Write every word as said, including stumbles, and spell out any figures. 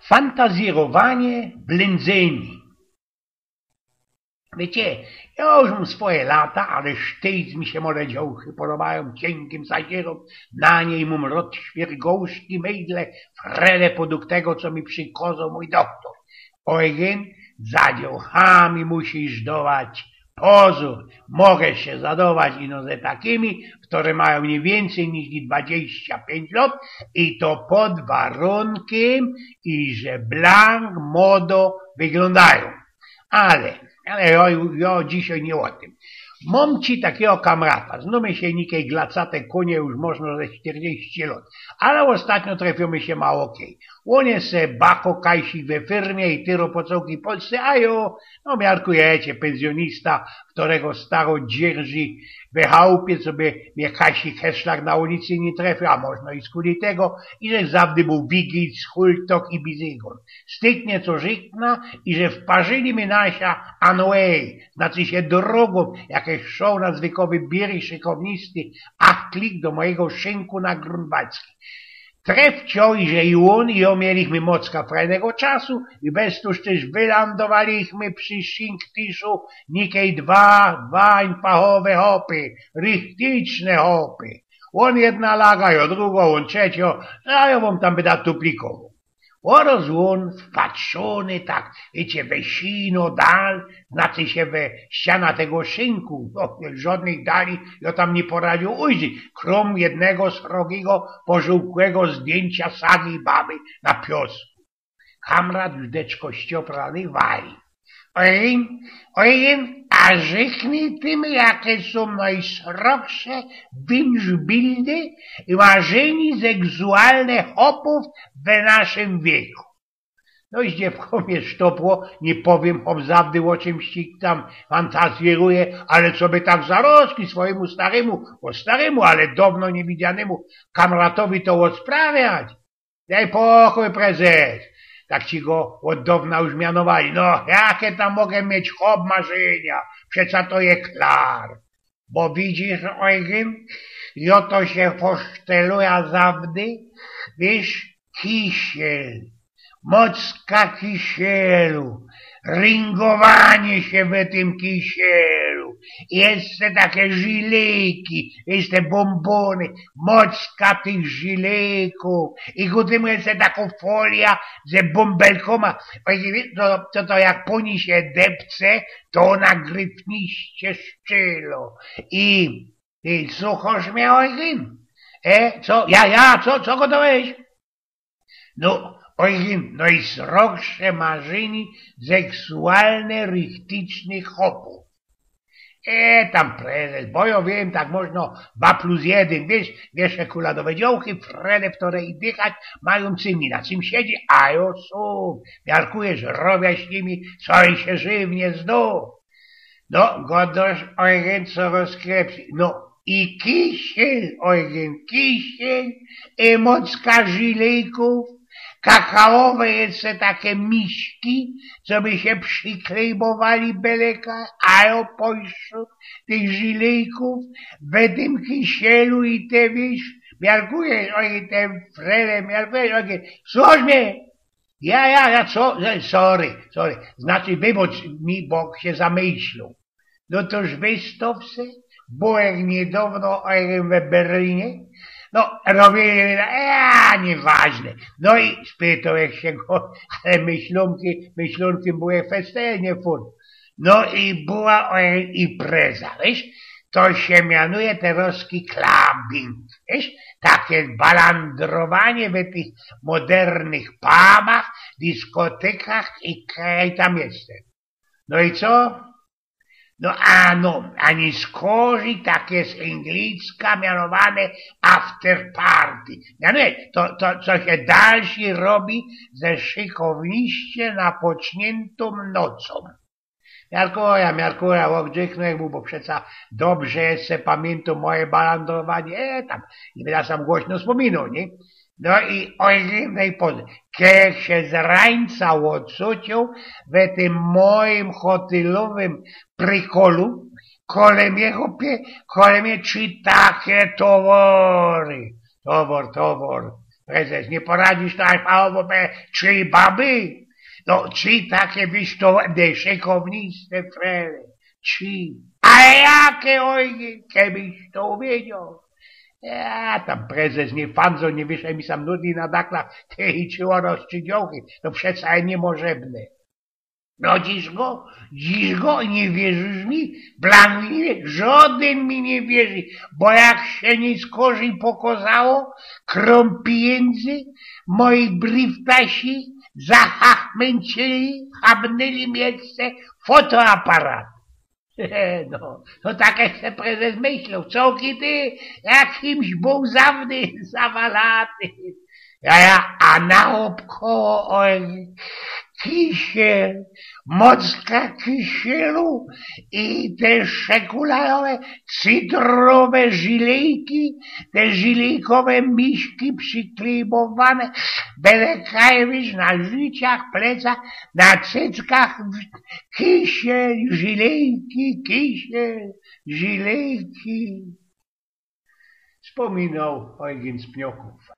Fantazjerowanie w lynzyni. Wiycie, jo już mōm swoje lata, ale sztyjc mi sie mode dziołchy podobajōm. Ciynkim zazierōm na nie i mōm rozświergołszki, myślã, frele podug tego, co mi przikŏzoł mōj dochtor. Ojgyn, za dziołchami musisz dować pozōr. Moga sie zadować ino ze takimi, kere majōm niy wiyncyj niż dwadzieścia pięć lŏt, i to pod warunkym, iże blank modo wyglōndajōm. Ale, ale jo, jo dzisiej niy ô tym. Mōm ci takigo kamrata, znōmy sie, nikej glacate kōnie już możno ze czterdzieści lŏt, ale ôstatnio trefiōł mi sie mało kej. Ôn je se bako kajsik we fyrmie i tyro po cołkij Polsce, a jo, no, miarkujecie, pynzjōnysta, kerego staro dzierży we chałpie, co by mie kajsik heszlak na ulicy niy trefiōł, a możno i skuli tego, i że zawdy bōł wigic, hultok i bizygōn. Styknie co rzykna, i że wparzyli my nasia anway, znaczy sie drōgōm, jakeś szoł nadzwykowy, biri szykownisty, a klik do mojigo szynku na Grunwaldzki. Trefcio, iże i ôn, i jo mielichmy mocka frajnego czasu, i bez to tyż wylandowalichmy przi Szinktiszu nikej dwa, dwa inpachowe chopy, richticzne chopy. Ôn jedna laga, jo drugo, ôn trzecio, a jo wōm tam byda tuplikowoł. Ôroz ôn wpatrzōny tak, wiycie, we sino dal, znaczy sie we ściana tego szynku, no, żodnyj dali jo tam niy poradziył ujrzyć, krōm jednego srogigo, pożōłkłego zdjyncia sagi baby na piosku. Kamrat już deczko ścioprany wali. Ojgyn, ojgyn, a rzyknij ty mi, jake sōm nojsrogsze wynszbildy i marzyni seksualne chopōw we naszym wieku. No i zdziewko mie sztopło, niy powiym, chop zawdy ô czymś ci tam fantazjeruje, ale co by tak zarozki swojimu starymu, bo starymu, ale downo niywidzianymu kamratowi to ôdsprawiać. Dej pokōj, prezes, tak ci go ôd downa już mianowali. No, jake tam moga mieć chop marzynia? Przeca to je klar. Bo widzisz, Ojgyn, jo to sie poszteluja zawdy, wiysz, kisiel, mocka kisielu, ryngowanie sie we tym kisielu, jeszcze take żilejki, jeszcze bōmbōny, mocka tych żilejkōw i ku tymu jeszcze takŏ folia ze bōmbelkōma. Ojgyn, to, to, to jak po nij sie depce, to ôna gryfniście szczelo. I, i suchosz mie, Ojgyn? E, co? Ja, ja, co, co godŏłeś? No, Ojgyn, nojsrogsze marzyni seksualne richticznych chopōw. E, tam, prezes, bo jo wiym, tak możno dwa plus jedyn, wiysz, wiysz, kuladowe dziołchy, frele, kere i dychać majōm, cym mi na tym siedzi, a jo sōm, miarkujesz, robiać nimi, co im sie żywnie zdo. No, godŏsz, Ojgyn, co rozkrepsi. No, i kisiel, Ojgyn, kisiel, i mocka żilejkōw, kakaowe jeszcze take miśki, co by sie prziklejbowali bele kaj, a jo pośród tych żilejkōw, we tym kisielu i te, wiysz, miarkujesz, Ojgyn, te frele, miarkujesz, Ojgyn, słuchŏsz mie? Ja, ja, ja, co? E, sorry, sorry. Znaczy, wybŏcz mi, bo sie zamyśloł. No toż wystŏw se, bo jak niydŏwno, a jak we Berlinie, no, robiyli, e, niyważne. No i spytoł jak sie go, ale myślōnki, myślōnki były festelnie furt. No i była, e, impreza, wiysz? To sie mianuje terŏzki clubbing, wiysz? Take balandrowanie we tych modernych pubach, diskotykach i kaj tam jeszcze. No i co? No a no, a nojskorzyj take z anglicka mianowane after party. Mianuje to, to, co sie dalszy robi ze szykowniście napoczniyntōm nocōm. Miarkuja, miarkuja, ôgrzyknōł mu, bo przeca dobrze se pamiyntōm moje balandrowanie, e, tam, niy byda sam głośno spōminoł, niy? No i Ojgyn, no i potem, kej sie z rańca ôcuciōł we tym mojim hotylowym prikolu, kole mie, chopie, kole mie trzy take towory. Towor, towor. Prezes, niy poradzisz to alfaowo be trzyj baby? No, trzyj take wysztowne, szykowniste frele. Trzyj. A jake, ojej, kebyś to wiedzioł. Ja tam, prezes, niy fandzo, niy wiysz, mi sam nudny na daklach, ty i trzyj rozcziydziołki, to przeca niymożebne. No, dziś go, dziś go, niy wierzisz mi? Blannie, żodyn mi niy wierzi, bo jak sie niyskorzij pokozało, krōm pijyndzy, moi briftasi zachachmyńcyli, habnyli mi jeszcze fotoaparat. No, to tak jak se prezes myśloł, co ty, jakimś bōł zawny, zawalany. Ja, ja, a na obkoło, oj, kisiel, mocka kisielu i te szekularowe, cytrowe żilejki, te żilejkowe miśki przyklejbowane, belekajwyż na życiach, plecach, na cyckach, kisiel, żilejki, kisiel, żilejki. Spōminoł Eugen z Pniokōw.